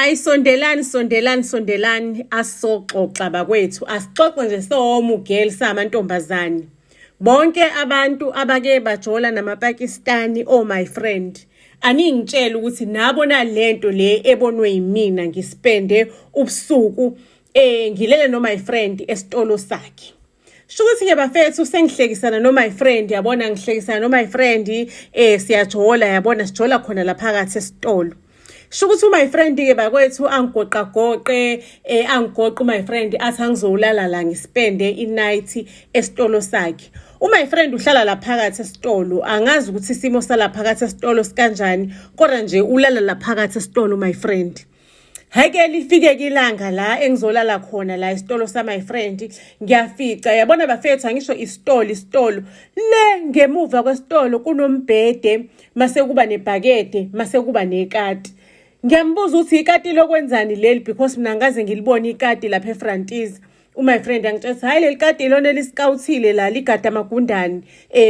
Ayi sondelani, sondelani, sondelani, asoxoxa bakwethu, asixoxe nje sowomugel samantombazane. Bonke abantu abake bajola namaPakistani, oh my friend, aningitshele ukuthi nabona lento le ebonwe yimina. Ngispende ubusuku ngilele no my friend esitolo sakhe. Sho ukuthi-ke bafethu, sengihlekisana no my friend, yabona, ngihlekisana no my friend, siyajola, yabona, sijola khona la phakathi esitolo. Sho ukuthi my friend-ke bakwethu angigoqagoqe, angigoqe my friend, athi angizolala la, ngispende i-night esitolo sakhe. U-my friend uhlala la phakathi esitolo. Angazi ukuthi isimo sala phakathi esitolo sikanjani, kodwa nje ulala la phakathi esitolo my friend. Hhayi-ke, lifike-ke ilanga la engizolala khona la esitolo sa-my friend. Ngiyafica, yabona bafethu, angisho isitolo, isitolo le, ngemuva kwesitolo kunombhede, mase kuba nebhakede, mase kuba nekati. Ngiyambuza ukuthi ikati lokwenzani leli, because mina ngikaze ngilibone ikati lapha efrantiza. U-my friend angitshela ukuthi hhayi, leli kati ilona elisikawuthile la, ligada amagundane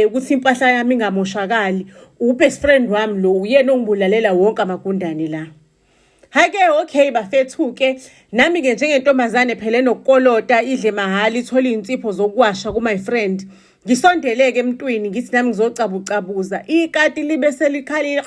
ukuthi impahla yami ingamoshakali. U-best friend wami lo, uyena ongibulalela wonke amagundane la. Hhayi-ke, okay bafethu-ke, nami-ke njengentombazane phela enokukolota, idle mahhala, ithole iy'nsipho zokuwasha ku-my friend. Ngisondele-ke emntwini, ngithi nami ngizocabucabuza. Ikati libe selikhalile.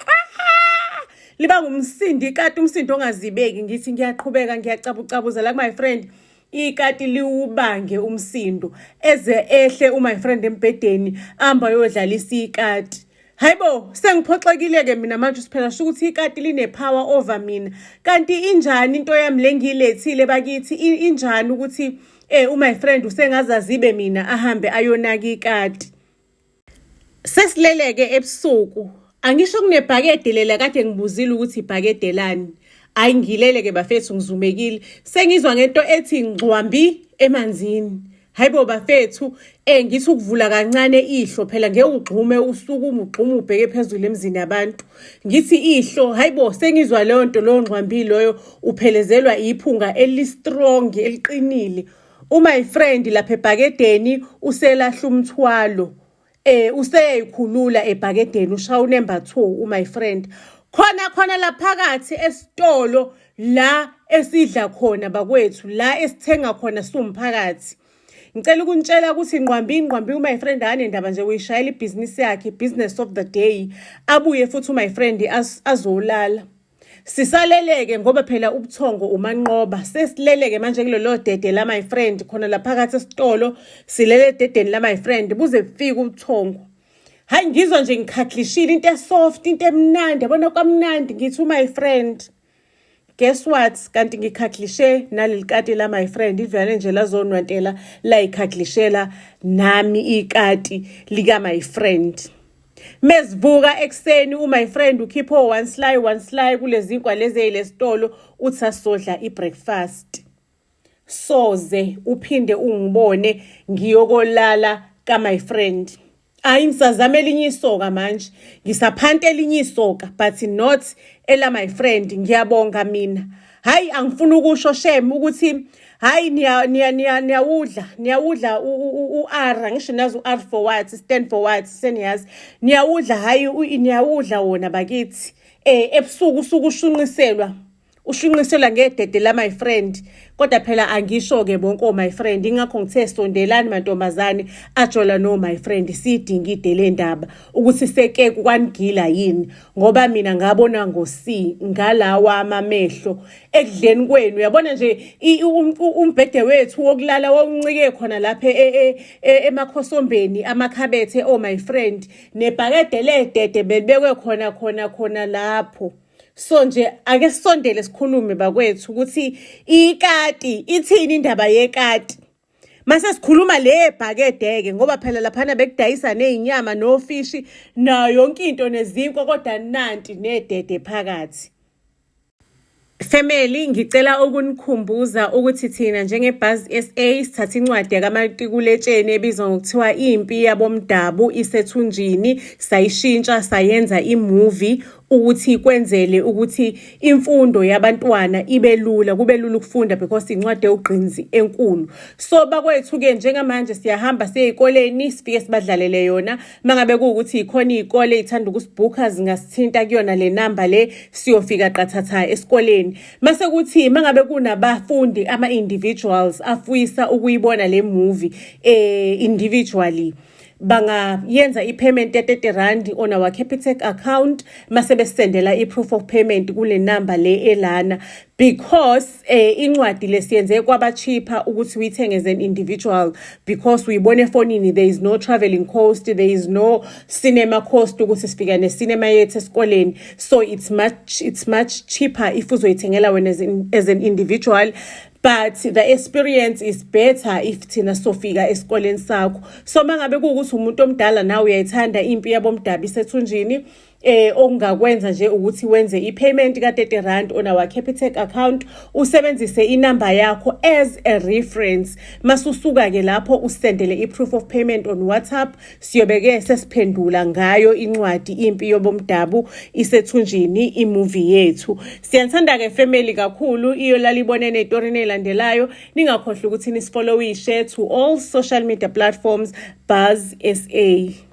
Liba ngumsindo ikati, umsindo ongazibeki. Ngithi ngiyaqhubeka ngiyacabucabuza la ku-my friend. Ikati liwubange umsindo. Eze ehle u-my friend embhedeni, amba ayodlalisa ikati. Hayibo, sengiphoxekile-ke mina manje. Phela sho ukuthi ikati line-power over mina. Kanti injani into yami le ngiyilethile bakithi? Injani ukuthi u-my friend usengazazibe mina, ahambe ayonaka ikati? Sesileleke ebusuku. Angisho kunebhakede lela kade ngibuzile ukuthi ibhakede lani. Hayi, ngilele-ke bafethu, ngizumekile. Sengizwa ngento ethi ngcwambi emanzini. Hayibo bafethu, ngithi ukuvula kancane ihlo, phela ngeke ugxume, usukume, ugxume ubheke phezulu emzini yabantu. Ngithi ihlo, hayibo, sengizwa leyo nto, loyo ngcwambi loyo uphelezelwa iphunga eli-strong, eliqinile. U-my friend lapha ebhakedeni uselahla umthwalo. Useyayikhulula ebhakedeni, ushaya u-number 2 u-my friend. Khona khona la phakathi esitolo la esidla khona bakwethu, la esithenga khona siwumphakathi. Ngicela ukunitshela ukuthi ngqwambi ngqwambi, u-my friend akanendaba nje, uyishayela ibhizinisi yakhe, business of the day. Abuye futhi u-my friend azolala. Sisaleleke ngoba phela ubuthongo umanqoba. Sesileleke manje kulelo dede la my friend khona la phakathi esitolo, silele ededeni la my friend buze bufike ubuthongo. Hayi, ngizwa nje ngikhaklishile into e-soft, into emnandi, yabona kwamnandi. Ngithi my friend, guess what? Kanti ngikhaklishe naleli kati la my friend, ivele nje lazonwantela layikhaklishela nami ikati lika my friend. Mesivuka ekuseni, u-my friend ukhipha one slice, one slice kulezi zinkwa lezi ezilesitolo, uthi asodla i-breakfast. Soze uphinde ungibone ngiyokolala ka my friend. Hayi, ngisazama elinye isoka manje, ngisaphanta elinye isoka, but not ela my friend. Ngiyabonga mina. Hayi, angifuni ukusho shem ukuthi hayi, niya niya niya niyawudla, niyawudla u-R, ngisho nazi u-R for what, stand for what, seniyazi. Niyawudla, hayi, niyawudla wona bakithi. Ebusuku usuku ushunqiselwa, ushunqiselwa ngedede la my friend. Kodwa phela angisho ke bonke oh my friend, ingakho ngithe sondelani mantombazane ajola no my friend, sidingide le ndaba ukuthi seke kwanigila yini, ngoba mina ngabona ngo-C ngalawa amamehlo ekudleni kwenu. Uyabona nje, umbhede wethu wokulala wawuncike khona lapha emakhosombeni amakhabethe oh my friend, nebhakede ledede belibekwe khona khona khona lapho. So nje ake sisondele sikhulume bakwethu ukuthi ikati ithini, indaba yekati. Mase sikhuluma le bhakede-ke, ngoba phela laphana bekudayisa ney'nyama nofishi nayo yonke into nezinkwa, kodwa nanti nedede phakathi. Family, ngicela ukunikhumbuza ukuthi thina njenge-Buzz SA sithatha incwadi yakaMatikuletsheni ebizwa ngokuthiwa Impi Yabomdabu Isethunjini, sayishintsha sayenza i-movie. Ukuthi kwenzele ukuthi imfundo yabantwana ibe lula, kube lula ukufunda because incwadi ewugqinzi enkulu. So bakwethu-ke, njengamanje siyahamba siye ey'koleni, sifike sibadlalele yona. Mangabe kuwukuthi ikhona iy'kole ey'thanda ukusibhukha, zingasithinta kuyona le namba le, siyofika qathatha esikoleni. Mase kuthi mangabe kunabafundi, ama-individuals afisa ukuyibona le movie individually, bangayenza i-payment ya-R30 on our Capitec account, mase besendela i-proof of payment kule number le elana, because incwadi lesiyenze kwaba cheaper ukuthi uyithenge as an individual because uyibona efonini. There is no traveling cost, there is no cinema cost ukuthi sifika ne-cinema yethu esikoleni. So it's much cheaper if uzoyithengela wena as an individual, but the experience is better if thina sofika esikoleni sakho. So mangabe kuwukuthi umuntu omdala nawe uyayithanda Impi Yabomdabu Isethunjini, okungakwenza nje ukuthi wenze i-payment ka-R30 on our Capitec account, usebenzise inamba yakho as a reference. Masusuka ke lapho usendele i-proof of payment on WhatsApp, siyobe-ke sesiphendula ngayo incwadi Impi Yobomdabu Isethunjini, i-movie yethu. Siyanithanda-ke family kakhulu. Iyolala ibonene ey'torini ey'landelayo. Ningakhohlwa ukuthi nisifollowishe to all social media platforms, Buzz SA.